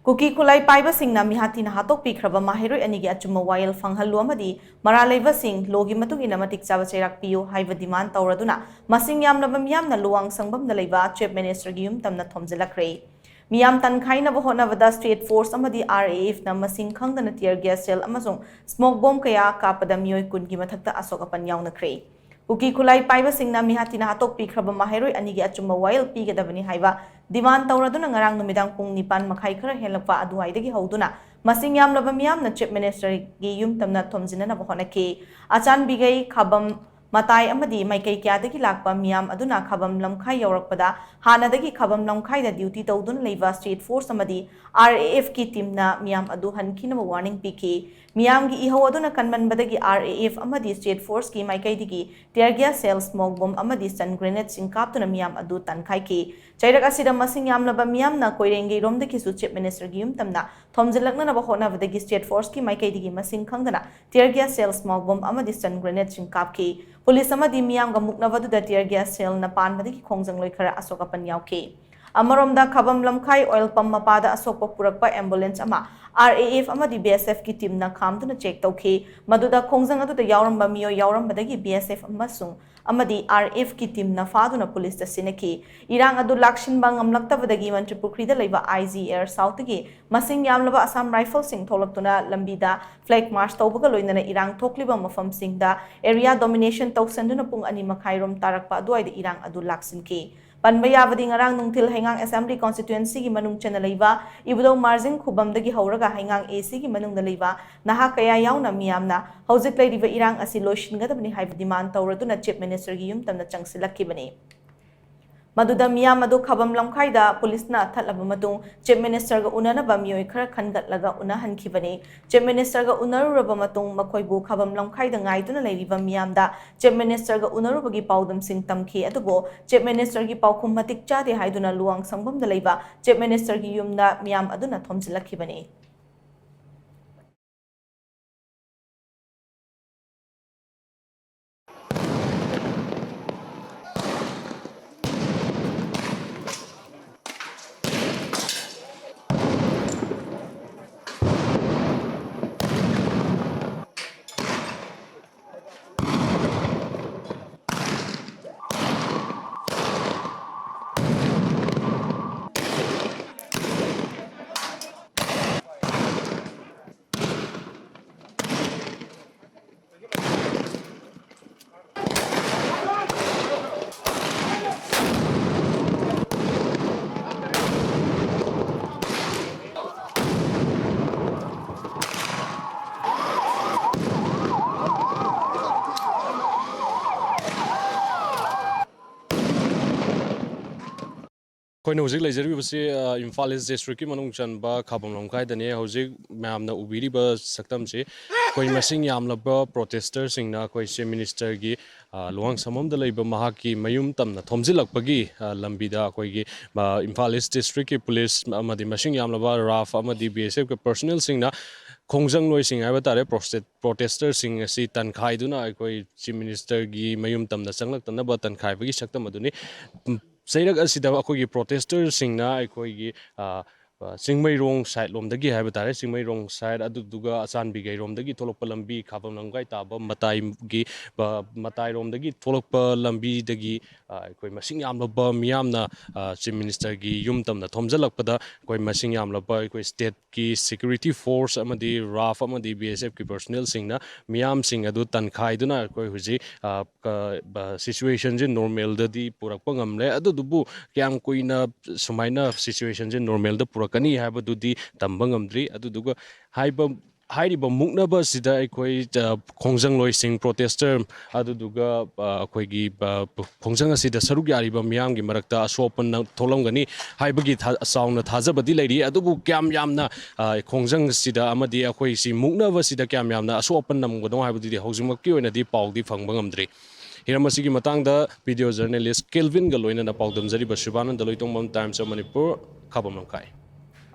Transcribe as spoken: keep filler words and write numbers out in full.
ꯀꯨꯀꯤ ꯈꯨꯠꯂꯥꯏ ꯄꯥꯏꯕꯁꯤꯡꯅ ꯃꯤꯍꯥꯠ ꯊꯤꯅ ꯍꯥꯠꯇꯣꯛꯄꯤꯈ꯭ꯔꯕ ꯃꯍꯩꯔꯣꯏ ꯑꯅꯤꯒꯤ ꯑꯆꯨꯝꯕ ꯋꯥꯌꯦꯜ ꯐꯪꯍꯜꯂꯨ ꯑꯃꯗꯤ ꯃꯔꯥꯜ ꯂꯩꯕꯁꯤꯡ ꯂꯣꯒꯤ ꯃꯇꯨꯡ ꯏꯟꯅ ꯃꯇꯤꯛ ꯆꯥꯕ ꯆꯩꯔꯥꯛ ꯄꯤꯌꯨ ꯍꯥꯏꯕ ꯗꯤꯃꯥꯟ ꯇꯧꯔꯗꯨꯅ ꯃꯁꯤꯡ ꯌꯥꯝꯂꯕ ꯃꯤꯌꯥꯝꯅ ꯂꯨꯋꯥꯡ ꯁꯪꯐꯝꯗ ꯂꯩꯕ ꯆꯤꯐ ꯃꯤꯅꯤꯁꯇꯔꯒꯤ ꯌꯨꯝ ꯇꯝꯅ ꯊꯣꯝꯖꯤꯜꯂꯛꯈ꯭ꯔꯦ꯫ ꯃꯤꯌꯥꯝ ꯇꯥꯟꯈꯥꯏꯅꯕ ꯍꯣꯠꯅꯕꯗ ꯁ꯭ꯇꯦꯠ ꯐꯣꯔꯁ ꯑꯃꯗꯤ ꯑꯥꯔ ꯑꯦ ꯑꯦꯐꯅ ꯃꯁꯤꯡ ꯈꯪꯗꯅ ꯇꯤꯌꯔ ꯒ꯭ꯌꯥꯁ ꯁꯦꯜ ꯑꯃꯁꯨꯡ ꯁ꯭ꯃꯣꯛ ꯕꯣꯝ ꯀꯌꯥ ꯀꯥꯞꯄꯗ ꯃꯤꯑꯣꯏ ꯀꯨꯟꯒꯤ ꯃꯊꯛꯇ ꯑꯁꯣꯛ ꯑꯄꯟ ꯌꯥꯎꯅꯈ꯭ꯔꯦ꯫ ꯀꯨꯀꯤ ꯈꯨꯠꯂꯥꯏ ꯄꯥꯏꯕꯁꯤꯡꯅ ꯃꯤꯍꯥꯠ ꯊꯤꯅ ꯍꯥꯠꯇꯣꯛꯄꯤꯈ꯭ꯔꯕ ꯃꯍꯩꯔꯣꯏ ꯑꯅꯤꯒꯤ ꯑꯆꯨꯝꯕ ꯋꯥꯌꯦꯜ ꯄꯤꯒꯗꯕꯅꯤ ꯍꯥꯏꯕ ꯗꯤꯃꯥꯟ ꯇꯧꯔꯗꯨꯅ ꯉꯔꯥꯡ ꯅꯨꯃꯤꯗꯥꯡ ꯄꯨꯡ ꯅꯤꯄꯥꯟ ꯃꯈꯥꯏ ꯈꯔ ꯍꯦꯜꯂꯛꯄ ꯑꯗꯨꯋꯥꯏꯗꯒꯤ ꯍꯧꯗꯨꯅ ꯃꯁꯤꯡ ꯌꯥꯝꯂꯕ ꯃꯤꯌꯥꯝꯅ ꯆꯤꯐ ꯃꯤꯅꯤꯁꯇꯔꯒꯤ ꯌꯨꯝ ꯇꯝꯅ ꯊꯣꯝꯖꯤꯟꯅꯅꯕ ꯍꯣꯠꯅꯈꯤ꯫ ꯑꯆꯥꯟꯕꯤꯒꯩ, ꯈꯥꯕꯝ ꯃꯇꯥꯏ ꯑꯃꯗꯤ ꯃꯥꯏꯀꯩ ꯀꯌꯥꯗꯒꯤ ꯂꯥꯛꯄ ꯃꯤꯌꯥꯝ ꯑꯗꯨꯅ ꯈꯥꯕꯝ ꯂꯝꯈꯥꯏ ꯌꯧꯔꯛꯄꯗ ꯍꯥꯟꯅꯗꯒꯤ ꯈꯥꯕꯝ ꯂꯝꯈꯥꯏꯗ ꯗ꯭ꯌꯨꯇꯤ ꯇꯧꯗꯨꯅ ꯂꯩꯕ ꯁ꯭ꯇꯦꯠ ꯐꯣꯔꯁ ꯑꯃꯗꯤ ꯑꯥꯔ ꯑꯦ ꯑꯦꯐꯀꯤ ꯇꯤꯝꯅ ꯃꯤꯌꯥꯝ ꯑꯗꯨ ꯍꯟꯈꯤꯅꯕ ꯋꯥꯔꯅꯤꯡ ꯄꯤꯈꯤ꯫ ꯃꯤꯌꯥꯝꯒꯤ ꯏꯍꯧ ꯑꯗꯨꯅ ꯀꯟꯃꯟꯕꯗꯒꯤ ꯑꯥꯔ ꯑꯦ ꯑꯦꯐ ꯑꯃꯗꯤ ꯁ꯭ꯇꯦꯠ ꯐꯣꯔꯁꯀꯤ ꯃꯥꯏꯀꯩꯗꯒꯤ ꯇꯤꯌꯔ ꯒ꯭ꯌꯥꯁ ꯁꯦꯜ, ꯁ꯭ꯃꯣꯛ ꯕꯣꯝ ꯑꯃꯗꯤ ꯁ꯭ꯇꯟ ꯒ꯭ꯔꯦꯅꯦꯗꯁꯤꯡ ꯀꯥꯞꯇꯨꯅ ꯃꯤꯌꯥꯝ ꯑꯗꯨ ꯇꯥꯟꯈꯥꯏꯈꯤ꯫ ꯆꯩꯔꯛ ꯑꯁꯤꯗ ꯃꯁꯤꯡ ꯌꯥꯝꯂꯕ ꯃꯤꯌꯥꯝꯅ ꯀꯣꯏꯔꯦꯡꯒꯩꯔꯣꯝꯗꯒꯤꯁꯨ ꯆꯤꯐ ꯃꯤꯅꯤꯁꯇꯔꯒꯤ ꯌꯨꯝ ꯇꯝꯅ ꯊꯣꯝꯖꯤꯜꯂꯛꯅꯅꯕ ꯍꯣꯠꯅꯕꯗꯒꯤ ꯁ꯭ꯇꯦꯠ ꯐꯣꯔꯁꯀꯤ ꯃꯥꯏꯀꯩꯗꯒꯤ ꯃꯁꯤꯡ ꯈꯪꯗꯅ ꯇꯤꯌꯔ ꯒ꯭ꯌꯥꯁ ꯁꯦꯜ, ꯁ꯭ꯃꯣꯛ ꯕꯣꯝ ꯑꯃꯗꯤ ꯁ꯭ꯇꯟ ꯒ꯭ꯔꯦꯅꯦꯗꯁꯤꯡ ꯀꯥꯞꯈꯤ꯫ ꯄꯨꯂꯤꯁ ꯑꯃꯗꯤ ꯃꯤꯌꯥꯝꯒ ꯃꯨꯛꯅꯕꯗꯨꯗ ꯇꯤꯌꯔ ꯒ꯭ꯌꯥꯁ ꯁꯦꯜꯅ ꯄꯥꯟꯕꯗꯒꯤ ꯈꯣꯡꯖꯪꯂꯣꯏ ꯈꯔ ꯑꯁꯣꯛ ꯑꯄꯟ ꯌꯥꯎꯈꯤ꯫ ꯑꯃꯔꯣꯝꯗ, ꯈꯥꯕꯝ ꯂꯝꯈꯥꯏ ꯑꯣꯏꯜ ꯄꯝ ꯃꯄꯥꯗ ꯑꯁꯣꯛꯄ ꯄꯨꯔꯛꯄ ꯑꯦꯝꯕꯨꯂꯦꯟꯁ ꯑꯃ ꯑꯥꯔ ꯑꯦ ꯑꯦꯐ ꯑꯃꯗꯤ ꯕꯤ ꯑꯦꯁ ꯑꯦꯐꯀꯤ ꯇꯤꯝꯅ ꯈꯥꯝꯗꯨꯅ ꯆꯦꯛ ꯇꯧꯈꯤ꯫ ꯃꯗꯨꯗ ꯈꯣꯡꯖꯪ ꯑꯗꯨꯗ ꯌꯥꯎꯔꯝꯕ ꯃꯤꯑꯣꯏ ꯌꯥꯎꯔꯝꯕꯗꯒꯤ ꯕꯤ ꯑꯦꯁ ꯑꯦꯐ ꯑꯃꯁꯨꯡ ꯑꯃꯗꯤ ꯑꯥꯔ ꯑꯦꯐꯀꯤ ꯇꯤꯝꯅ ꯐꯥꯗꯨꯅ ꯄꯨꯂꯤꯁꯇ ꯁꯤꯟꯅꯈꯤ꯫ ꯏꯔꯥꯡ ꯑꯗꯨ ꯂꯥꯛꯁꯤꯟꯕ ꯉꯝꯂꯛꯇꯕꯗꯒꯤ ꯃꯟꯇ꯭ꯔꯤꯄꯨꯈ꯭ꯔꯤꯗ ꯂꯩꯕ ꯑꯥꯏ ꯖꯤ ꯑꯦꯌꯔ ꯁꯥꯎꯠꯇꯒꯤ ꯃꯁꯤꯡ ꯌꯥꯝꯂꯕ ꯑꯁꯥꯝ ꯔꯥꯏꯐꯜꯁꯤꯡ ꯊꯣꯛꯂꯛꯇꯨꯅ ꯂꯝꯕꯤꯗ ꯐ꯭ꯂꯦꯒ ꯃꯥꯔꯆ ꯇꯧꯕꯒ ꯂꯣꯏꯅꯅ ꯏꯔꯥꯡ ꯊꯣꯛꯂꯤꯕ ꯃꯐꯝꯁꯤꯡꯗ ꯑꯦꯔꯤꯌꯥ ꯗꯣꯃꯤꯅꯦꯁꯟ ꯇꯧꯁꯟꯗꯨꯅ ꯄꯨꯡ ꯑꯅꯤ ꯃꯈꯥꯏꯔꯣꯝ ꯇꯥꯔꯛꯄ ꯑꯗꯨꯋꯥꯏꯗ ꯏꯔꯥꯡ ꯑꯗꯨ ꯂꯥꯛꯁꯤꯟꯈꯤ꯫ ꯄꯟꯕ ꯌꯥꯕꯗꯤ, ꯉꯔꯥꯡ ꯅꯨꯡꯊꯤꯜ ꯍꯩꯉꯥꯡ ꯑꯦꯁꯦꯝꯕ꯭ꯂꯤ ꯀꯣꯟꯁꯇꯤꯇ꯭ꯋꯦꯟꯁꯤꯒꯤ ꯃꯅꯨꯡ ꯆꯟꯅ ꯂꯩꯕ ꯏꯕꯨꯙꯧ ꯃꯥꯔꯖꯤꯡ ꯈꯨꯕꯝꯗꯒꯤ ꯍꯧꯔꯒ ꯍꯩꯉꯥꯡ ꯑꯦ ꯁꯤꯒꯤ ꯃꯅꯨꯡꯗ ꯂꯩꯕ ꯅꯍꯥ ꯀꯌꯥ ꯌꯥꯎꯅ ꯃꯤꯌꯥꯝꯅ ꯍꯧꯖꯤꯛ ꯂꯩꯔꯤꯕ ꯏꯔꯥꯡ ꯑꯁꯤ ꯂꯣꯏꯁꯤꯟꯒꯗꯕꯅꯤ ꯍꯥꯏꯕ ꯗꯤꯃꯥꯟ ꯇꯧꯔꯗꯨꯅ ꯆꯤꯐ ꯃꯤꯅꯤꯁꯇꯔꯒꯤ ꯌꯨꯝ ꯇꯝꯅ ꯆꯪꯁꯤꯜꯂꯛꯈꯤꯕꯅꯤ꯫ ꯃꯗꯨꯗ ꯃꯤꯌꯥꯝ ꯑꯗꯨ ꯈꯥꯕꯝ ꯂꯝꯈꯥꯏꯗ ꯄꯨꯂꯤꯁꯅ ꯊꯠꯂꯕ ꯃꯇꯨꯡ ꯆꯤꯐ ꯃꯤꯅꯤꯁꯇꯔꯒ ꯎꯅꯅꯕ ꯃꯤꯑꯣꯏ ꯈꯔ ꯈꯟꯒꯠꯂꯒ ꯎꯅꯍꯟꯈꯤꯕꯅꯤ꯫ ꯆꯤꯐ ꯃꯤꯅꯤꯁꯇꯔꯒ ꯎꯅꯔꯨꯔꯕ ꯃꯇꯨꯡ ꯃꯈꯣꯏꯕꯨ ꯈꯥꯕꯝ ꯂꯝꯈꯥꯏꯗ ꯉꯥꯏꯗꯨꯅ ꯂꯩꯔꯤꯕ ꯃꯤꯌꯥꯝꯗ ꯆꯤꯐ ꯃꯤꯅꯤꯁꯇꯔꯒ ꯎꯅꯔꯨꯕꯒꯤ ꯄꯥꯎꯗꯝꯁꯤꯡ ꯇꯝꯈꯤ꯫ ꯑꯗꯨꯕꯨ ꯆꯤꯐ ꯃꯤꯅꯤꯁꯇꯔꯒꯤ ꯄꯥꯎꯈꯨꯝ ꯃꯇꯤꯛ ꯆꯥꯗꯦ ꯍꯥꯏꯗꯨꯅ ꯂꯨꯋꯥꯡ ꯁꯪꯐꯝꯗ ꯂꯩꯕ ꯆꯤꯐ ꯃꯤꯅꯤꯁꯇꯔꯒꯤ ꯌꯨꯝꯗ ꯃꯤꯌꯥꯝ ꯑꯗꯨꯅ ꯊꯣꯝꯖꯤꯜꯂꯛꯈꯤꯕꯅꯤ꯫ ꯑꯩꯈꯣꯏꯅ ꯍꯧꯖꯤꯛ ꯂꯩꯖꯔꯤꯕꯁꯤ, ꯑ, ꯏꯝꯐꯥꯜ ꯏꯁ ꯗꯤꯁꯇ꯭ꯔꯤꯛꯀꯤ ꯃꯅꯨꯡ ꯆꯟꯕ ꯈꯥꯕꯝ ꯂꯝꯈꯥꯏꯗꯅꯤ꯫ ꯍꯧꯖꯤꯛ ꯃꯌꯥꯝꯅ ꯎꯕꯤꯔꯤꯕ ꯁꯛꯇꯝꯁꯤ ꯑꯩꯈꯣꯏ ꯃꯁꯤꯡ ꯌꯥꯝꯂꯕ ꯄ꯭ꯔꯣꯇꯦꯁꯇꯔꯁꯤꯡꯅ ꯑꯩꯈꯣꯏ ꯆꯤꯐ ꯃꯤꯅꯤꯁꯇꯔꯒꯤ, ꯑ, ꯂꯨꯋꯥꯡ ꯁꯝꯃꯝꯗ ꯂꯩꯕ ꯃꯍꯥꯛꯀꯤ ꯃꯌꯨꯝ ꯇꯝꯅ ꯊꯣꯝꯖꯤꯜꯂꯛꯄꯒꯤ, ꯑ, ꯂꯝꯕꯤꯗ ꯑꯩꯈꯣꯏꯒꯤ, ꯑ, ꯏꯝꯐꯥꯜ ꯏꯁ ꯗꯤꯁꯇ꯭ꯔꯤꯛꯀꯤ ꯄꯨꯂꯤꯁ ꯑꯃꯗꯤ ꯃꯁꯤꯡ ꯌꯥꯝꯂꯕ ꯔꯥꯐ ꯑꯃꯗꯤ ꯕꯤ ꯑꯦꯁ ꯑꯦꯐꯀꯤ ꯄꯔꯁꯣꯅꯦꯜꯁꯤꯡꯅ ꯈꯣꯡꯖꯪꯂꯣꯏꯁꯤꯡ ꯍꯥꯏꯕ ꯇꯥꯔꯦ, ꯄ꯭ꯔꯣꯁꯇꯦ-, ꯄ꯭ꯔꯣꯇꯦꯁꯇꯔꯁꯤꯡ ꯑꯁꯤ ꯇꯟꯈꯥꯏꯗꯨꯅ ꯑꯩꯈꯣꯏ ꯆꯤꯐ ꯃꯤꯅꯤꯁꯇꯔꯒꯤ ꯃꯌꯨꯝ ꯇꯝꯅ ꯆꯪꯂꯛꯇꯅꯕ ꯇꯟꯈꯥꯏꯕꯒꯤ ꯁꯛꯇꯝ ꯑꯗꯨꯅꯤ꯫ ꯎꯝ, ꯆꯩꯔꯛ ꯑꯁꯤꯗ ꯑꯩꯈꯣꯏꯒꯤ ꯄ꯭ꯔꯣꯇꯦꯁꯇꯔꯁꯤꯡꯅ ꯑꯩꯈꯣꯏꯒꯤ, ꯑ, ꯑ, ꯆꯤꯡꯃꯩꯔꯣꯡ ꯁꯥꯏꯠ ꯂꯣꯝꯗꯒꯤ ꯍꯥꯏꯕ ꯇꯥꯔꯦ, ꯆꯤꯡꯃꯩꯔꯣꯡ ꯁꯥꯏꯠ, ꯑꯗꯨꯗꯨꯒ ꯑꯆꯥꯟꯕꯤꯈꯩꯔꯣꯝꯗꯒꯤ ꯊꯣꯛꯂꯛꯄ ꯂꯝꯕꯤ, ꯈꯥꯕꯝ ꯂꯝꯈꯥꯏ ꯇꯥꯕ ꯃꯇꯥꯏꯒꯤ, ꯑ, ꯃꯇꯥꯏꯔꯣꯝꯗꯒꯤ ꯊꯣꯛꯂꯛꯄ ꯂꯝꯕꯤꯗꯒꯤ, ꯑ, ꯑꯩꯈꯣꯏ ꯃꯁꯤꯡ ꯌꯥꯝꯂꯕ ꯃꯤꯌꯥꯝꯅ, ꯑ, ꯆꯤꯐ ꯃꯤꯅꯤꯁꯇꯔꯒꯤ ꯌꯨꯝ ꯇꯝꯅ ꯊꯣꯝꯖꯤꯜꯂꯛꯄꯗ ꯑꯩꯈꯣꯏ ꯃꯁꯤꯡ ꯌꯥꯝꯂꯕ ꯑꯩꯈꯣꯏ ꯁ꯭ꯇꯦꯠꯀꯤ ꯁꯦꯀ꯭ꯌꯨꯔꯤꯇꯤ ꯐꯣꯔꯁ ꯑꯃꯗꯤ ꯔꯥꯐ ꯑꯃꯗꯤ ꯕꯤ ꯑꯦꯁ ꯑꯦꯐꯀꯤ ꯄꯔꯁꯣꯅꯦꯜꯁꯤꯡꯅ ꯃꯤꯌꯥꯝꯁꯤꯡ ꯑꯗꯨ ꯇꯟꯈꯥꯏꯗꯨꯅ ꯑꯩꯈꯣꯏ ꯍꯧꯖꯤꯛ, ꯑ, ꯀ-, ꯕ-, ꯁꯤꯆꯨꯋꯦꯁꯟꯁꯤ ꯅꯣꯔꯃꯦꯜꯗꯗꯤ ꯄꯨꯔꯛꯄ ꯉꯝꯂꯦ꯫ ꯑꯗꯨꯗꯨꯕꯨ ꯀꯌꯥꯝ ꯀꯨꯏꯅ ꯁꯨꯃꯥꯏꯅ ꯁꯤꯆꯨꯋꯦꯁꯟꯁꯤ ꯅꯣꯔꯃꯦꯜꯗ ꯄꯨꯔꯛꯀꯅꯤ ꯍꯥꯏꯕꯗꯨꯗꯤ ꯇꯝꯕ ꯉꯝꯗ꯭ꯔꯤ꯫ ꯑꯗꯨꯗꯨꯒ ꯍꯥꯏꯕ, ꯍꯥꯏꯔꯤꯕ ꯃꯨꯛꯅꯕ ꯑꯁꯤꯗ ꯑꯩꯈꯣꯏ, ꯑ, ꯈꯣꯡꯖꯪꯂꯣꯏꯁꯤꯡ, ꯄ꯭ꯔꯣꯇꯦꯁꯇꯔ, ꯑꯗꯨꯗꯨꯒ, ꯑ, ꯑꯩꯈꯣꯏꯒꯤ, ꯑ, ꯈꯣꯡꯖꯪ ꯑꯁꯤꯗ ꯁꯔꯨꯛ ꯌꯥꯔꯤꯕ ꯃꯤꯌꯥꯝꯒꯤ ꯃꯔꯛꯇ ꯑꯁꯣꯛ ꯑꯄꯟ ꯊꯣꯛꯂꯝꯒꯅꯤ ꯍꯥꯏꯕꯒꯤ ꯊꯥ-, ꯆꯥꯎꯅ ꯊꯥꯖꯕꯗꯤ ꯂꯩꯔꯤ꯫ ꯑꯗꯨꯕꯨ ꯀꯌꯥꯝ ꯌꯥꯝꯅ, ꯑ, ꯈꯣꯡꯖꯪ ꯑꯁꯤꯗ ꯑꯃꯗꯤ ꯑꯩꯈꯣꯏ ꯁꯤ ꯃꯨꯛꯅꯕꯁꯤꯗ ꯀꯌꯥꯝ ꯌꯥꯝꯅ ꯑꯁꯣꯛ ꯑꯄꯟ ꯅꯝꯒꯗꯧ ꯍꯥꯏꯕꯗꯨꯗꯤ ꯍꯧꯖꯤꯛꯃꯛꯀꯤ ꯑꯣꯏꯅꯗꯤ ꯄꯥꯎꯗꯤ ꯐꯪꯕ ꯉꯝꯗ꯭ꯔꯤ꯫ ꯍꯤꯔꯝ ꯑꯁꯤꯒꯤ ꯃꯇꯥꯡꯗ ꯚꯤꯗꯤꯑꯣ ꯖꯔꯅꯦꯂꯤꯁ ꯀꯦꯜꯚꯤꯟꯒ ꯂꯣꯏꯅꯅ ꯄꯥꯎꯗꯝꯖꯔꯤꯕ ꯁꯤꯕꯥꯅꯟꯗ ꯂꯣꯏꯇꯣꯡꯕꯝ, Times of Manipur, ꯈꯥꯕꯝ ꯂꯝꯈꯥꯏ꯫